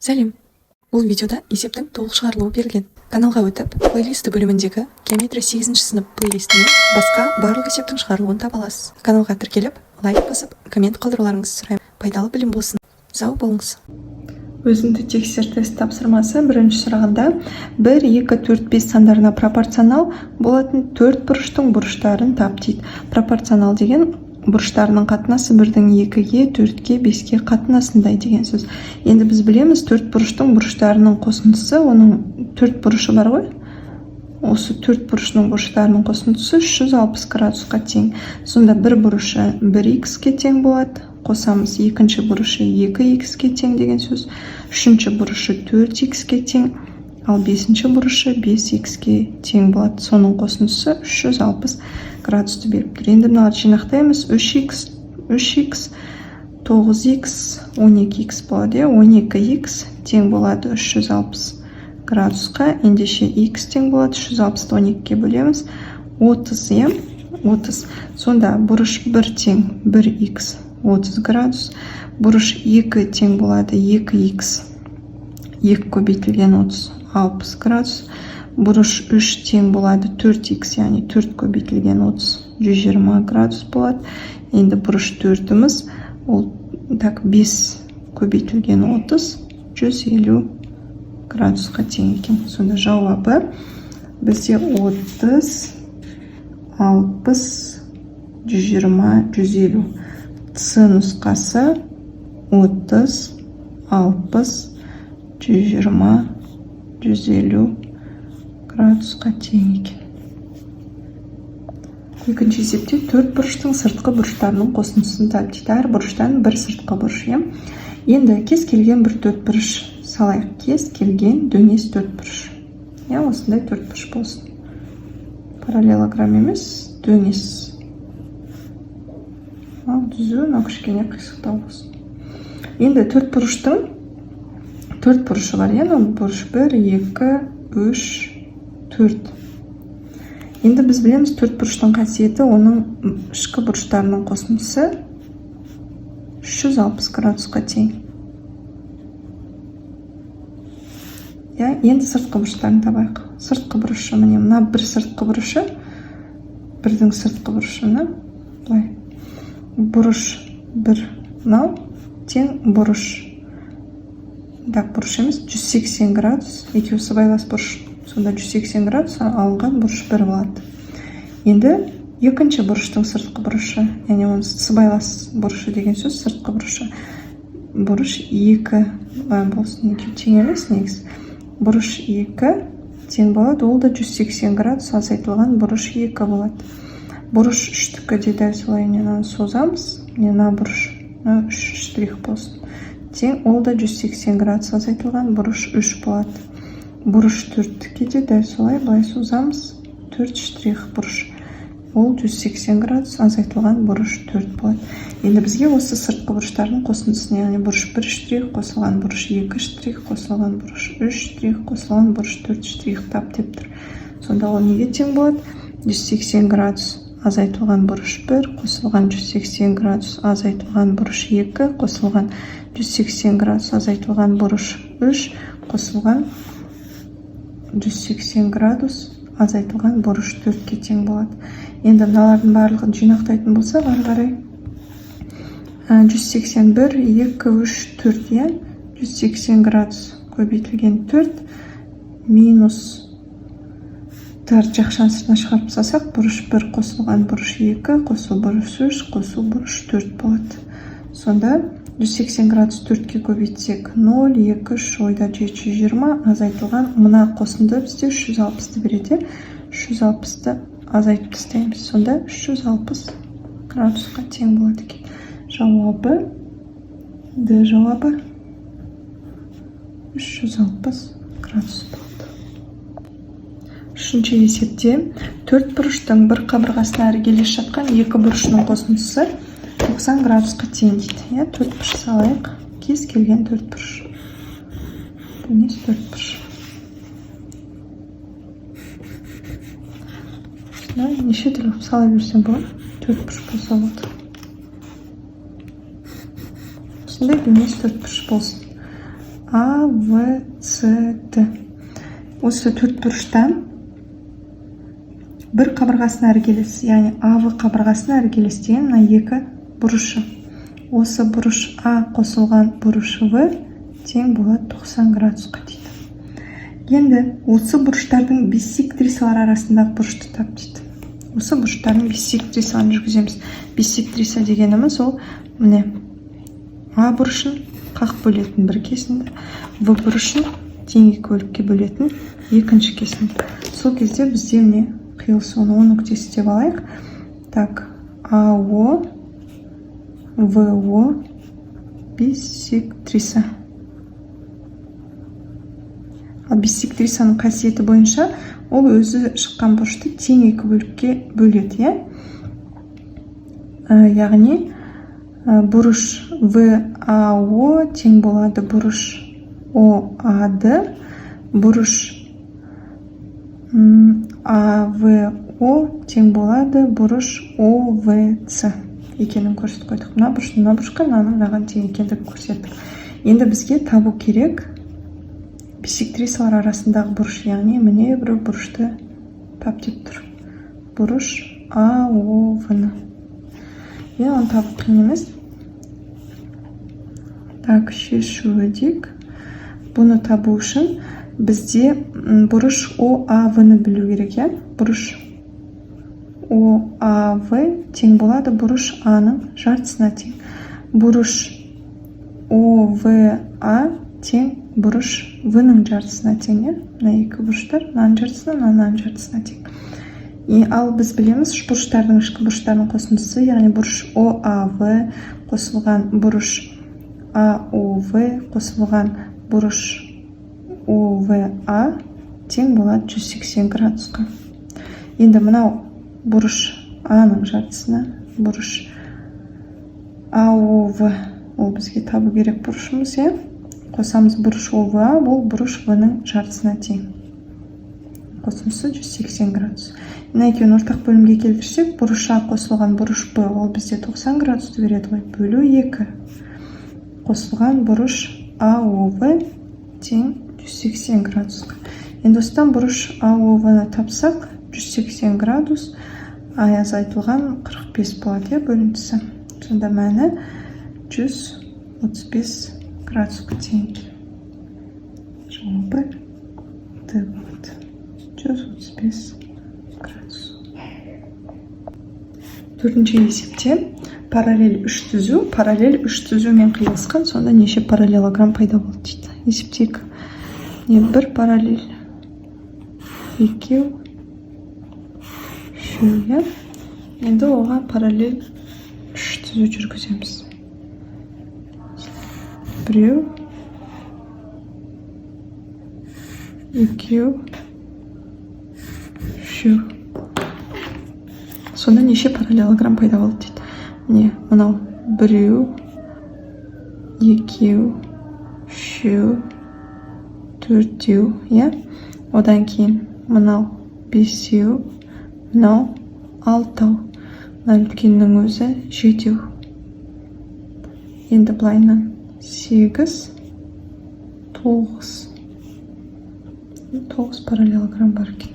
Сәлем! Бұл видеода есептің толық шығарылуы берілген. Каналға өтіп, плейлисті бөліміндегі геометрия 8 сынып плейлистінен басқа барлық есептің шығарылуын таба аласыз. Каналға тіркеліп, лайк басып, коммент қалдыруларыңызды сұраймын. Пайдалы білім болсын. Сау болыңыз. Өзіңді тексер тест тапсырмасы. Бірінші сұрағында 1, 2, 4, 5 сандарына пропорционал болатын төрт бұрыштың бұрыштарын тап дейді. Пропорционал деген бұрыштарының қатынасы бірдің екіге, төртке, беске қатынасындай деген сөз. Енді біз білеміз, төрт бұрыштың бұрыштарының қосындысы, оның төрт бұрышы бар ғой, осы төрт бұрышының бұрыштарының қосындысы 360 градусқа тең. Сонда бір бұрышы 1 х-ке тең болады, қосамыз, екінші бұрышы 2 х-ке тең деген сөз, үшінші бұрышы 4 х-ке тең, ал бесінші бұрышы 5 х-ке тең болады. Соның қосындысы 360 градусты беріп тұр. Енді мыналарды жинақтаймыз: 3 х, 3 х, 9 х, 12 х болады, иә. 12 х тең болады 360 градусқа. Ендеше х тең болады, 360-ты 12-ге бөлеміз, 30, иә, 30. Сонда бұрыш 1 тең 1 х 30 градус, бұрыш 2 тең болады 2 х, 2 көбейтілген 30, 60 градус, бұрыш 3 тең болады 4 х, яғни 4 көбейтілген 30, 120 градус болады. Енді бұрыш төртіміз ол, так, 5 көбейтілген 30, 150 градусқа тең екен. Сонда жауабы бізде 30, 60, 120, 150. С нұсқасы: 30, 60, 120, 150 градусқа тең екен. Екінші есепте төрт бұрыштың сыртқы бұрыштарының қосындысын тап дейді. Әр бұрыштан бір сыртқы бұрыш, иә. Енді кез келген бір төрт бұрыш салайық, кез келген дөңес төрт бұрыш, иә, осындай төрт бұрыш болсын, параллелограмм емес, дөңес, ал түзу, мынау кішкене қисықтау болсын. Енді төрт бұрыштың төрт бұрышы бар, иә. Мынау бұрыш бір, екі, үш, төрт. Енді біз білеміз, төрт бұрыштың қасиеті: оның ішкі бұрыштарының қосындысы 360 градусқа тең, иә. Енді сыртқы бұрыштарын табайық. Сыртқы бұрышы, міне, мына бір сыртқы бұрышы, бірдің сыртқы бұрышы, мына былай бұрыш бір, мынау тең бұрыш, так, бұрыш емес, 180 градус, екеуі сыбайлас бұрыш. Сонда 180 градус алынған бұрыш бір болады. Енді екінші бұрыштың сыртқы бұрышы, яғни оның сыбайлас бұрышы деген сөз, сыртқы бұрышы бұрыш екі болсын, екеуі тең емес негізі. Бұрыш екі тең болады, ол да 180 градус азайтылған бұрыш екі болады. Бұрыш үштікі де дәл солай. Мынаны созамыз, міне, мына бұрыш, мына үш штрих болсын, тең, ол да 180 градус азайтылған бұрыш үш болады. Бұрыш төрттікі де дәл солай, былай созамыз, төрт штрих бұрыш, ол 180 градус азайтылған бұрыш төрт болады. Енді бізге осы сыртқы бұрыштардың қосындысын, яғни бұрыш бір штрих қосылған бұрыш екі штрих қосылған бұрыш үш штрих қосылған бұрыш төрт штрих тап деп тұр. Сонда ол неге тең болады? 180 градус азайтылған бұрыш бір қосылған 180 градус азайтылған бұрыш екі қосылған 180 градус азайтылған бұрыш үш қосылған 180 градус азайтылған бұрыш төртке тең болады. Енді мыналардың барлығын жинақтайтын болсақ, ары қарай 181, 2, 3, 4, иә. 180 градус көбейтілген 4 минус төрт, жақшаны сыртына шығарып тастасақ, бұрыш 1 қосылған бұрыш 2 қосу бұрыш 3 қосу бұрыш 4 болады. Сонда 180 градус 4-ке көбейтсек, 0, 2, 3, ойда 720 азайтылған мына қосынды бізде 360-ты береді. 360-ты азайтып тастаймыз, сонда 360 градусқа тең болады екен. Жауабы Д жауабы 360 градус болды. Үшінші есепте төрт бұрыштың бір қабырғасына іргелес жатқан екі бұрышының қосындысы 90 градусқа тең дейді, иә. Төрт бұрыш салайық, кез келген төрт бұрыш, дөңес төрт бұрыш. Неше түрлі қылып сала берсем болады, төрт бұрыш болса болды. Осындай дөңес төрт бұрыш болсын. А, В, С, Д. Осы төрт бұрыштан бір қабырғасына іргелес, яғни АВ қабырғасына іргелес деген мына екі бұрышы. Осы бұрыш А қосылған бұрыш В тең болады 90 градусқа дейді. Енді осы бұрыштардың биссектрисалары арасындағы бұрышты тап дейді. Осы бұрыштардың биссектрисаларын жүргіземіз. Биссектриса дегеніміз ол міне А бұрышын қақ бөлетін бір кесінді, В бұрышын тең екі бөлікке бөлетін екінші кесінді. Сол кезде бізде міне қиылысуын О нүктесі деп алайық. Так, АО, ВО биссектриса. Ал биссектрисаның қасиеті бойынша ол өзі шыққан бұрышты тең екі бөлікке бөледі, иә? Яғни бұрыш ВАО тең болады бұрыш ОАД, бұрыш АВО тең болады бұрыш ОВЦ екенін көрсетіп қойдық. Мына бұрыштың мына бұрышқа, мынаның мынаған тең екендігін көрсеттік. Енді бізге табу керек биссектрисалар арасындағы бұрыш, яғни міне бір бұрышты тап деп тұр. Бұрыш АОВ-ны. Иә, оны табу қиын емес. Так, шешуі дейік. Бұны табу үшін бізде бұрыш ОАВ-ны білу керек, иә? Бұрыш ОАВ тең болады бұрыш А-ның жартысына тең. Бұрыш ОВА тең бұрыш В-ның жартысына тең, иә? Мына екі бұрыштар мынаның жартысына, мына мынаның жартысына тең. И ал біз білеміз, бұрыштардың ішкі бұрыштарының қосындысы, яғни бұрыш ОАВ қосылған бұрыш АОВ қосылған бұрыш ОВА тең болады 180 градусқа. Енді мынау бұрыш А-ның жартысына, бұрыш АОВ, ол бізге табу керек бұрышымыз, иә? Қосамыз бұрыш ОВА, бұл бұрыш В-ның жартысына тең. Қосындысы 180 градус. Мына екеуін ортақ бөлімге келтірсек, бұрыш А қосылған бұрыш Б, ол бізде 90 градусты береді ғой, бөлу 2 қосылған бұрыш АОВ тең 180 градусқа. Енді осыдан бұрыш АОВ-ны тапсақ, 180 градус азайтылған 45 болады, иә, бөліндісі. Сонда мәні 135 градусқа тең екен. Жауабы Д болады. 135 градус. Төртінші есепте параллель үш түзу, параллель үш түзумен қиылысқан, сонда неше параллелограмм пайда болды дейді. Есептейік. Не, бір параллель, екеу, үшеу, иә? Енді оған параллель үш түзу жүргіземіз. Біреу, екеу, үшеу. Сонда неше параллелограмм пайда болды дейді. Міне, мынау біреу, екеу, үшеу, төртеу, иә? Одан кейін мынау бесеу, мынау алтау, мына үлкеннің өзі жетеу. Енді былайынан сегіз, тоғыз. Тоғыз параллелограмм бар екен.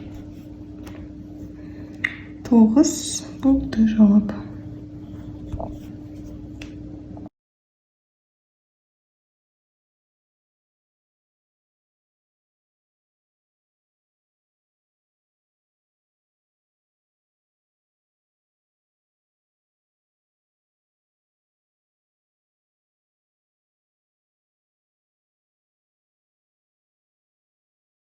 Тоғыз, бұл Д жауабы.